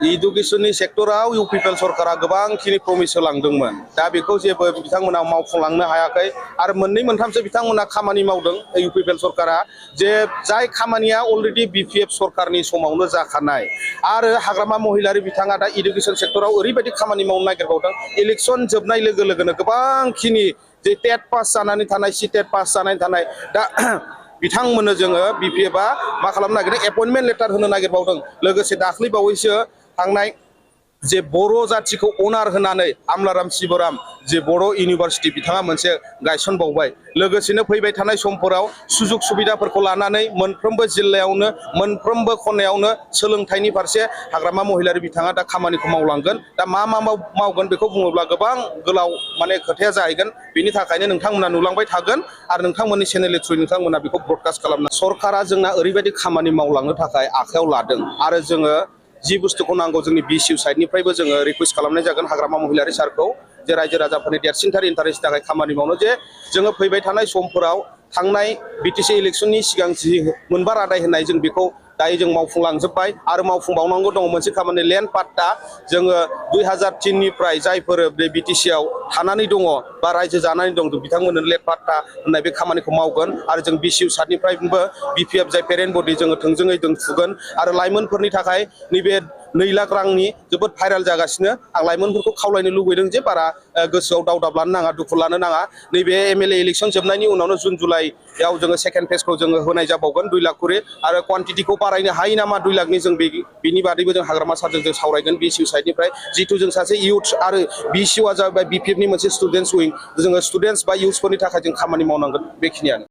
इडुकेशननि सेक्टराव इउपिपिएल सरकारा गोबांखिनि प्रमिस होलांदोंमोन दा बेखौ जेबो बिथांमोना मावफुंलांनो हायाखै आरो मोननै मोनथामसो बिथांमोना खामानि मावदों इउपिपिएल सरकारा जे जाय खामानिया अलरेडि बिपिएफ सरकारनि समावनो जाखानाय आरो हाग्रामा महिलारि बिथाङा दा इडुकेशन सेक्टराव ओरैबायदि खामानि मावनो नागिरबावदों इलेक्शन जोबनाय लोगो लोगोनो गोबांखिनि जे टेट पास जानानै थानाय सिटेट पास जानानै थानाय दा बिथांमोननो जोङो बिपिएफआ मा खालामनो नागिरदों एपइन्टमेन्ट लेटार होनो नागिरबावदों लोगोसे दाख्लै बावैसो थांनाय जे बर' जाथिखौ अनार होनानै आमलाराम शिबराम जे बर' इउनिभारसिटि बिथाङा मोनसे गायसनबावबाय लोगोसेनो फैबाय थानाय समफोराव सुजुग सुबिदाफोरखौ लानानै मोनफ्रोमबो जिल्लायावनो मोनफ्रोमबो खनायावनो सोलोंथाइनि फारसे हाग्रामा महिलारि बिथाङा दा खामानिखौ मावलांगोन दा मा मावगोन बेखौ बुङोब्ला गोबां गोलाव माने खोथाया जाहैगोन बेनि थाखायनो नोंथांमोना नुलांबाय थागोन आरो नोंथांमोननि चेनेलनि थ्रुयै नोंथांमोना बेखौ ब्रडकास्ट खालामना सरकारा जोंना ओरैबायदि खामानि मावलांनो थाखाय आखायाव लादों आरो जोङो जि बुस्थुखौ नांगौ जोंनि बिसिउ साइडनिफ्रायबो जोङो रिकुवेस्ट खालामनाय जागोन हाग्रामा महिलारि सारखौ जे रायजो राजाफोरनि देरसिनथार इन्टारेस्टनि थाखाय खामानि मावनो जे जोङो फैबाय थानाय समफोराव थांनाय बिटिसि इलेक्शननि सिगां जि मोनबा रादाय होनाय जों बेखौ दायो जों मावफुंलांजोब्बाय आरो मावफुंबावनांगौ दङ मोनसे खामानि लेन्ड पाट्टा जोङो 2003निफ्राय जायफोर बे बिटिसिआव थानानै दङ बा रायजो जानानै दं बिथांमोननो लेन्ड पाट्टा होननाय बे खामानिखौ मावगोन आरो जों बिसिउ साइडनिफ्रायबो बिपिएफ जाय पेरेन्ट बडि जोङो थोंजोङै दोनथुगोन आरो लाइमोनफोरनि थाखाय नैबे 2 लाख रांनि जोबोद भाइराल जागासिनो आं लाइमोनफोरखौ खावलायनो लुबैदों जे बारा गोसोआव दावदाब लानो नाङा दुखु लानो नाङा नैबे एमएलए इलेक्शन जोबनायनि उनावनो जुन जुलाइआव जोङो सेकेन्ड फेजखौ जोङो होनाय जाबावगोन 2 लाख करि आरो क्वान्टिटिखौ बारायनो हायो नामा 2 लाखनि जों बिनि बादैबो जों हाग्रामा सारजों जों सावरायगोन बिसिउ साइडनिफ्राय जितु जों सासे इयुथ आरो बिसिउआ जाबाय बिपिएफनि मोनसे स्टुडेन्टस उइं जोङो स्टुडेन्टस बा इयुथफोरनि थाखाय जों खामानि मावनांगोन बेखिनियानो